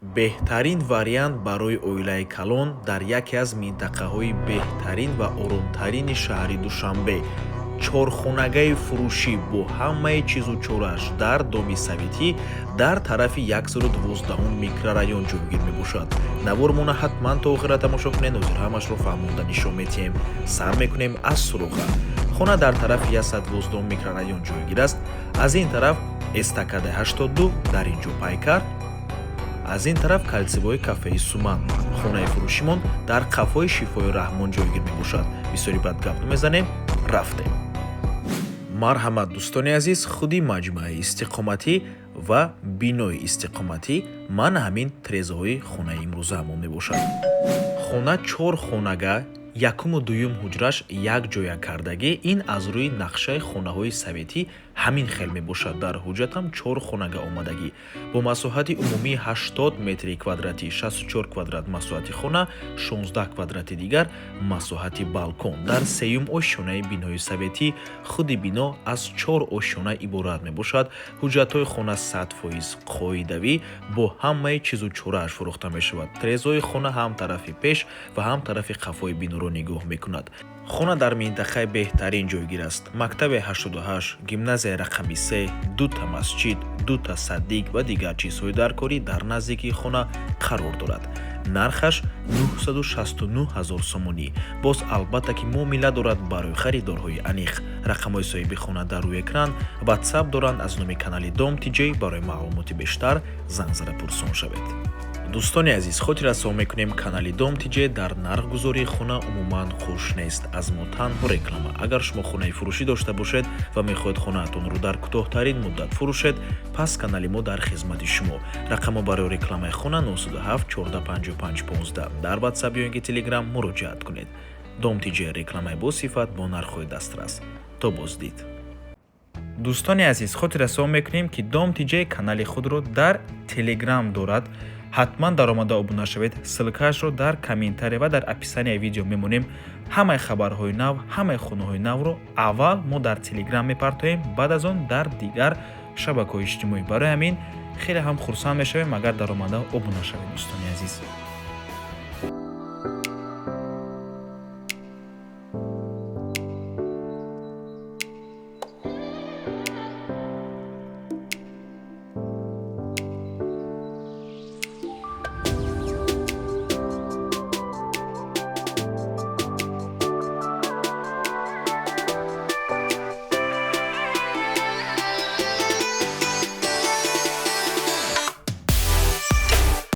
Беҳтарин вариант барои оилаи калон дар яке аз минтақаҳои беҳтарин ва оромтарини шаҳри Душанбе. Чорхонагаи фурӯшӣ бо ҳамаи чизу чорааш дар доми советӣ дар тарафи 112 микрорайон ҷойгир мебошад. Навормона ҳатман то охира тамошо кунед, ҳозир ҳамашро фаҳмонда нишон метиҳем. Сар мекунем аз суроға. Хона дар тарафи 112 микрорайон ҷойгир аст. Аз ин тараф эстакадаи 82, дар ин ҷо пайкар, аз ин тараф кольцевой кафеи Суман. Хонаи фурӯшимон дар қафои Шифои Раҳмон ҷойгир мебошад. Бисёри бад гап намезанем, рафтем. Марҳамат, дӯстони азиз, худи маҷмӯаи истиқоматӣ ва бинои истиқоматӣ ман ҳамин трезаҳои хонаи имрӯзаамон мебошад. Хона чор хонага, якуму дуюм ҳуҷраш якҷоя кардагӣ. Ин аз рӯи нақшаи хонаҳои советӣ ҳамин хел мебошад. Дар ҳуҷҷатам чор хонага омадагӣ бо масоҳати умумии 80 метри квадратӣ: 64 квадрат масоҳати хона, 16 квадрати дигар масоҳати балкон. Дар сеюм ошёнаи бинои советӣ. Худи бино аз чор ошёна иборат мебошад. Ҳуҷҷатҳои хона 100% қоидавӣ, бо ҳамаи чизу чорааш фурӯхта мешавад. Трезои хона ҳам тарафи пеш ва ҳам тарафи қафои биноро нигоҳ мекунад. Хона дар минтақаи беҳтарин ҷойгир аст: мактаби 88, гимназияи рақами 3, дута масҷид, дута садик ва дигар чизҳои даркорӣ дар наздикии хона қарор дорад. Нархаш 969 ҳазор сомонӣ. Боз, албатта, ки муомила дорад. Барои харидорҳои аниқ рақамҳои соҳиби хона дар рӯи экран, Ватсап доранд. Аз номи канали Дом Тиҷей барои маълумоти бештар занг зада пурсон шавед. Дӯстони азиз, хотиррасон мекунем, канали Дом Тиҷе дар нархгузории хона умуман хуш нест. Аз мо танҳо реклама. Агар шумо хонаи фурӯшӣ дошта бошед ва мехоҳед хонаатонро дар кӯтоҳтарин муддат фурӯшед, пас канали мо дар хизмати шумо. Рақамҳо барои рекламаи хона 907 14 55 15. Дар Ватсап ё ин ки Телеграм муроҷиат кунед. Дом Тиҷе: рекламаи босифат бо нархҳои дастрас. То боздид. Дӯстони азиз, хотиррасон мекунем, ки Дом Тиҷе канали худро дар Телеграм дорад. Ҳатман даромада обуна шавед. Ссылкаашро дар комментария ва дар описанияи видео мемонем. Ҳамаи хабарҳои нав, ҳамаи хонаҳои навро аввал мо дар Телеграм мепартоем, баъд аз он дар дигар шабакаҳои иҷтимоӣ. Барои ҳамин хеле ҳам хурсанд мешавем, агар даромада обуна шавед, дӯстони азиз.